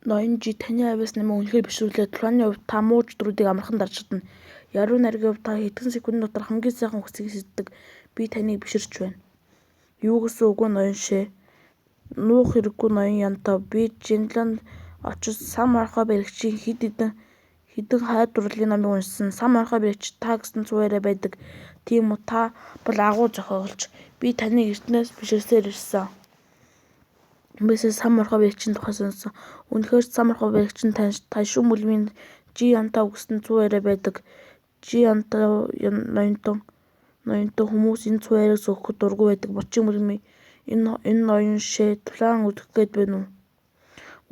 Ноён-жи, таны авиас намайг үнэхээр бишрүүлээ. Дулааны хувьд та муу чөдрүүдийг амархан дарж чадна. Яруу найргийн хувьд та хэдхэн секундын дотор хамгийн сайхан үгсийг сэддэг. Би таныг биширч байна. Юу гэсэн үг вэ ноён Шэ? Нуух хэрэггүй ноён Янтоо. Би Жинланд очиж сам орхой баригчийн хэдэн хайр дурлалын номыг уншсан. Сам орхой баригч та гэсэн цуу яриа байдаг. Тийм үү, та бол агуу зохиолч. Би таныг эртнээс биширсээр ирсэн. Хүмүүсээс сам орхой баригчийн тухай сонссон. Үнэхээр ч сам орхой баригч нь Тайшүн бүлмийн Жи Янтоо гэсэн цуу яриа байдаг. Жи Янтоо ноёнтон хүмүүс энэ цуу яриаг сөхөхөд дургүй байдаг. Мочийн бүлмийн энэ ноён Шэ тулаан үзэх гээд байна уу?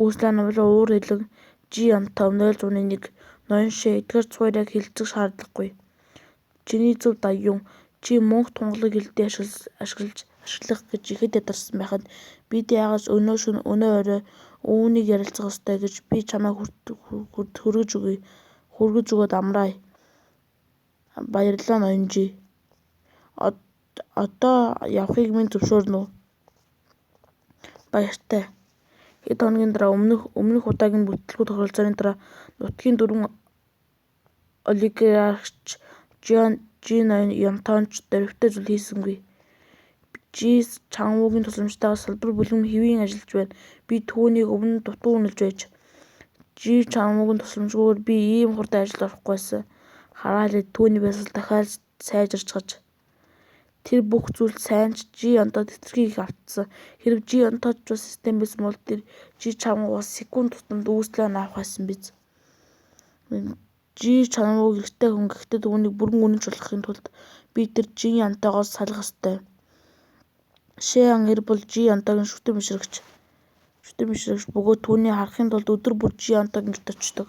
Үүслэн намлан уур хэлэн Жи Янтоо 0.1 Ноён Шэ эдгээр цуу яриаг хэлэлцэх шаардлагагүй. Чиний зөв Даюун. Чи мөнх тунгалаг хэлдий ашиглах гэж ихэд ядарсан байхад бид яагаад ч өнөө шөнө, өнөө орой үүнийг ярилцах ёстой гэж би чамайг хүргэж өгье. Хүргэж өгөөд амраая. Баярлалаа ноён Жи. Одоо явахыг минь зөвшөөрнө үү? Баяртай. Хэд хоногийн дараа өмнөх удаагийн бүтэлгүй тохиролцооны дараа нутгийн дөрвөн олигархч Жи Янтоон ч дорвитой зүйл хийсэнгүй. Жи Чанвүгийн тусламжтайгаар салбар бүлэм хэвийн ажиллаж байна. Би түүнийг өмнө нь дутуу үнэлж байж. Жи Чанвүгийн тусламжгүйгээр би ийм хурдан ажилд орохгүй байсан. Хараа л түүний байсгал дахиад сайжирч. Тэр бүх зүйл сайн ч Жи Янтоод хэтэрхий их автсан. Хэрэв Жи Янтоод ч бас систем байсан бол тэр Жи Чанвугаас секунд тутамд үүслээ авах байсан биз. Жи Чанвүг эрхтэй хүн, гэхдээ түүнийг бүрэн үнэнч болгохын тулд би тэр Жи Янтоогоос салах ёстой. Шэ Ян эр бол Жи Янтогийн шүтэн бишрэгч бөгөөд түүнийг харахын тулд өдөр бүр Жи Янтогийн гэрт очдог.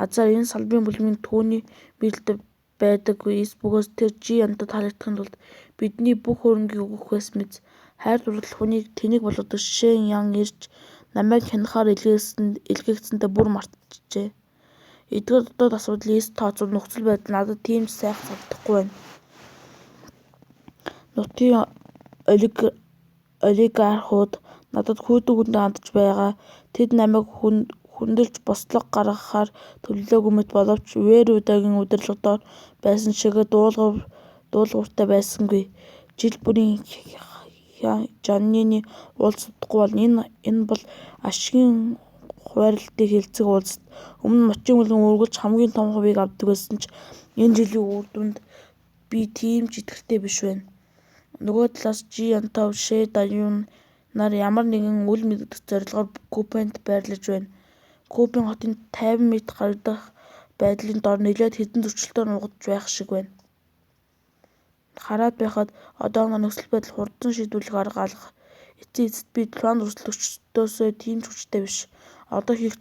Азаар энэ салбарын бүлмийн түүний мэдэлд байдаггүй эс бөгөөд тэр Жи Янтод таалагдахын тулд бидний бүх хөрөнгийг өгөх байсан биз. Хайр дурлал хүнийг тэнэг болгодог Шэ Ян эрч намайг хянахаар илгээгдсэнээ бүр мартжээ. Эдгээр дотоод асуудлын эс тооцвол нөхцөл байдал надад тийм ч сайхан санагдахгүй байна. Нутгийн олигархууд надад хүйтэн хүндэн хандаж байгаа. Тэд намайг хүндэлж бослого гаргахаар төлөвлөөгүй мэт боловч Вэр Удагийн удирдлага дор байсан шигээ дуулууртай байсангүй. Жил бүрийн Хянжааны уулзалт удахгүй болно. Энэ бол ашигын хуваарлалтыг хэлэлцэх уулзалт. Өмнө нь мочийн бүлэг үргэлж хамгийн том хувийг авдаг байсан ч энэ жилийн үр дүнд би тийм ч итгэлтэй биш байна. Нөгөө талаас Жи Янтоо, Шэ Даюун нар ямар нэгэн үл мэдэгдэх зорилгоор Купенд байрлаж байна. Купен хотын 50 метр гаруй дах байдлын дор нэлээд хэдэн зөрчилтэй нуугдаж байх шиг байна. Хараад байхад одоохондоо нөхцөл байдал хурдан шийдвэрлэх арга алга. Эцсийн эцэст би тулаанд өрсөлдөгчдөөсөө тийм ч хүчтэй биш. Одоо хийх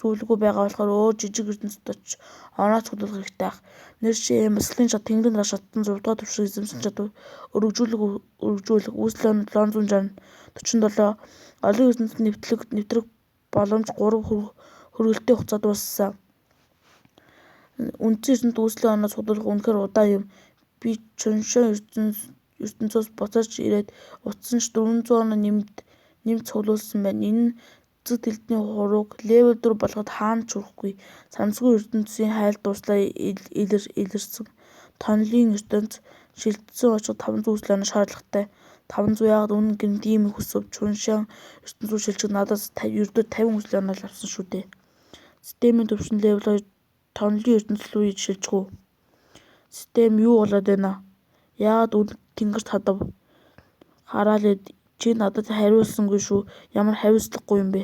зүйлгүй байгаа болохоор өөр жижиг ертөнцөд очиж оноо цуглуулах хэрэгтэй байх. Нэр шин бясалгалын шат тэнгэрийн дарга шатсан 6 дугаар түвшинг эзэмшсэн чадвар өргөжүүлэх үүсэл оноо 760 47 олон ертөнцөд нэвтрэх боломж 3 хөргөлтийн хугацаа дууссан. Үндсэн ертөнцөд үүслийн оноо цуглуулах үнэхээр удаан юм. Би Чуншиан ертөнцөөс буцаж ирээд утсан ч 400 оноо нэмж цуглуулсан байна. Энэ нь цэцэг дэлбэний хурууг левел 4 болгоход хаана ч хүрэхгүй. Сансгүй ертөнцийн хайлт дууслаа илэрсэн. Тонолын ертөнц шилжсэн очиход 500 үүсэл оноо шаардлагатай. 500 яагаад үнэн гэнэт ийм их өсөв? Чуншиан ертөнц рүү шилжихэд надаас ердөө 50 үүсэл оноо л авсан шүү дээ. Системийн түвшин левел 2 тонолын ертөнц рүү шилжих үү? Систем юу болоод байна? Яагаад үнэ тэнгэрт хадав? Хараа л чи надад хариулсангүй шүү. Ямар хариуцлагагүй юм бэ?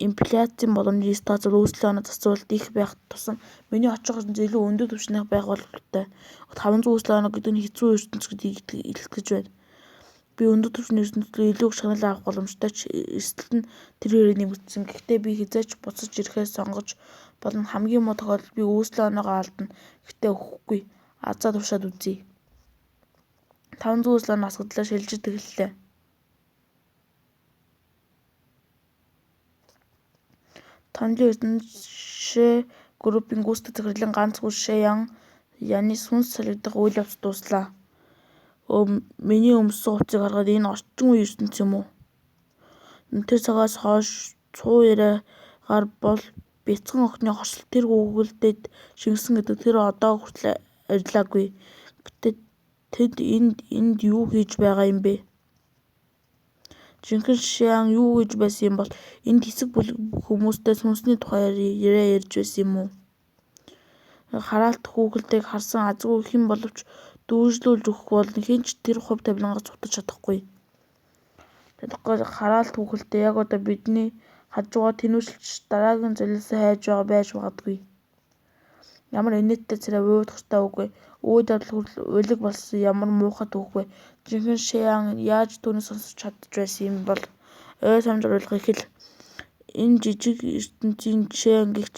Инфляцийн боломжийн эс тооцвол үүслийн оноо зарцуулалт их байх тусам миний очих ертөнц илүү өндөр түвшнийх байх боломжтой. 500 үүслийн оноо гэдэг нь хэцүү ертөнц гэдгийг илтгэж байна. Би өндөр түвшний ертөнцөд илүү их шагнал авах боломжтой ч эрсдэл нь тэр хэрээр нэмэгдсэн. Гэхдээ би хэзээ ч буцаж ирэхээ сонгож болно. Хамгийн муу тохиолдолд би үүслийн оноогоо алдана. Гэхдээ үхэхгүй. Азаа туршаад үзье. 500 үүсэл оноо хасагдлаа шилжиж эхэллээ. Тонолын ертөнц Шэ группийн гүйцэтгэх захирлын ганц хүү Шэ Яны сүнс солигдох үйл явц дууслаа. Өө миний өмссөн хувцсыг харахад энэ орчин үеийн ертөнц юм уу? Тэр цагаас хойш цуу яриагаар бол бяцхан охины хорсол тэр хүүхэлдэйд шингэсэн гэдэг тэр одоо хүртэл арилаагүй. Гэхдээ тэд энд энд юу хийж байгаа юм бэ? Жинхэнэ Шэян юу хийж байсан юм бол энд хэсэг бүлэг хүмүүстэй сүнсний тухай яриа ярьж байсан юм уу? Хараалт хүүхэлдэйг харсан азгүй хэн боловч дүүжлүүлж өгөх болно, хэн ч тэр хувь тавилангаас зугтаж чадахгүй. Танихгүй хараалт хүүхэлдэй яг одоо бидний хажуугаар тэнүүшилж дараагийн золиосоо хайж байгаа байж магадгүй. Ямар инээдтэй царай уйтгартай үг вэ? Үйл явдал хүртэл улиг болсон ямар муухай түүх вэ? Жинхэнэ Шэян яаж түүнийг сонсож чадаж байсан юм бол? Ой санамж оруулах их л. Энэ жижиг ертөнцийн Шэян гэгч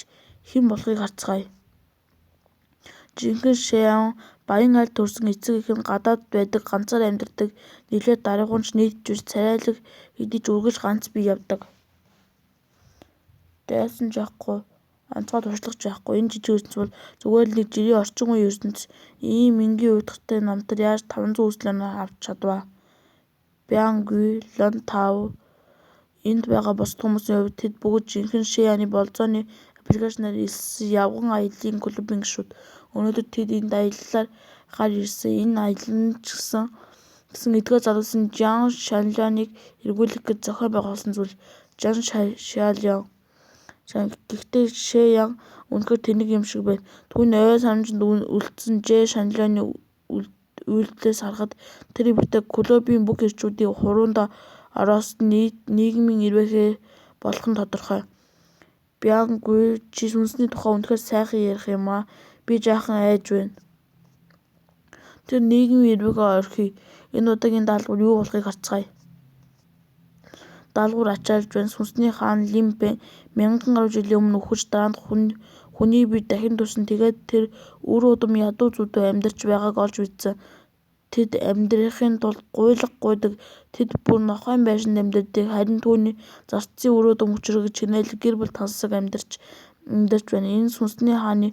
хэн болохыг харцгаая. Жинхэнэ Шэян баян айлд төрсөн, эцэг эх нь гадаад байдаг, ганцаараа амьдардаг, нэлээд даруйхан ч нийтж биш, царайлаг хэдий ч үргэлж ганц бие явдаг. Дайсан ч яахгүй, онцгой туршлага ч яахгүй. Энэ жижиг ертөнц бол зүгээр л нэг жирийн орчин үеийн ертөнц. Ийм энгийн уйтгартай намтар яаж 500 үсэл оноо авч чадваа? Бян Гуй, Лон Тао энд байгаа бусад хүмүүсийн хувьд тэд бүгд жинхэнэ Шэяны болзооны аппликейшнаар элссэн явган аяллын клубын гишүүд. Өнөөдөр тэд энд аяллаар ирсэн. Энэ аялал нь ч гэсэн эдгээр залуусын Жан Шанляныг эргүүлэх гэж зохион байгуулсан зүйл. Жан Шалян. Гэхдээ Шэян үнэхээр тэнэг юм шиг байна. Түүний ой санамжинд үлдсэн Ж Шанляны үйлдэлээс харахад тэр эмэгтэй клубын бүх эрчүүдийг хуруунд ороосон нийгмийн эрвээхэй болох нь тодорхой. Бян Гуй чи сүнсний тухай үнэхээр сайхан ярих юм аа. Би жаахан айж байна. Тэр нийгмийн эрвээхэй орхиё. Энэ удаагийн даалгавар юу болохыг харцгаая. Даалгавар ачаалж байна. Сүнсний хаан Лин Пен мянган гаруй жилийн өмнө үхэж дараа нь хүний бие дахин төрсөн. Тэгээд тэр үр удам ядуу зүүдүү амьдарч байгааг олж мэдсэн. Тэд амьдрахын тулд гуйлга гуйдаг. Тэд бүр нохойн байшинд амьдардаг. Харин түүний зарцсан үр удам хүчирхэгжиж чинээлэг гэр бүл тансаг амьдарч амьдарч байна. Энэ сүнсний хааны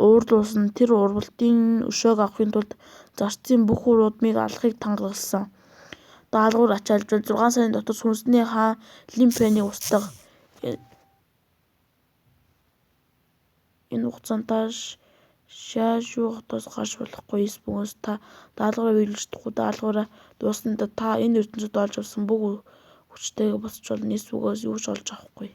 уурлуулсан тэр урвалтын өшөөг авахын тулд зарцын бүх үр удмыг алахыг тангаргалсан. Даалгавар ачаалж байна. 6 сарын дотор сүнсний хаан Лин Пэнийг устга. Энэ хугацаанд та Шаашүү хотоос гарч болохгүй. Эс бөгөөс та даалгавраа биелүүлж чадахгүй. Даалгавраа дууссаны дараа та энэ ертөнцөд олж авсан бүх хүчтэйгээ буцаж болно. Эс бөгөөс юу ч олж авахгүй.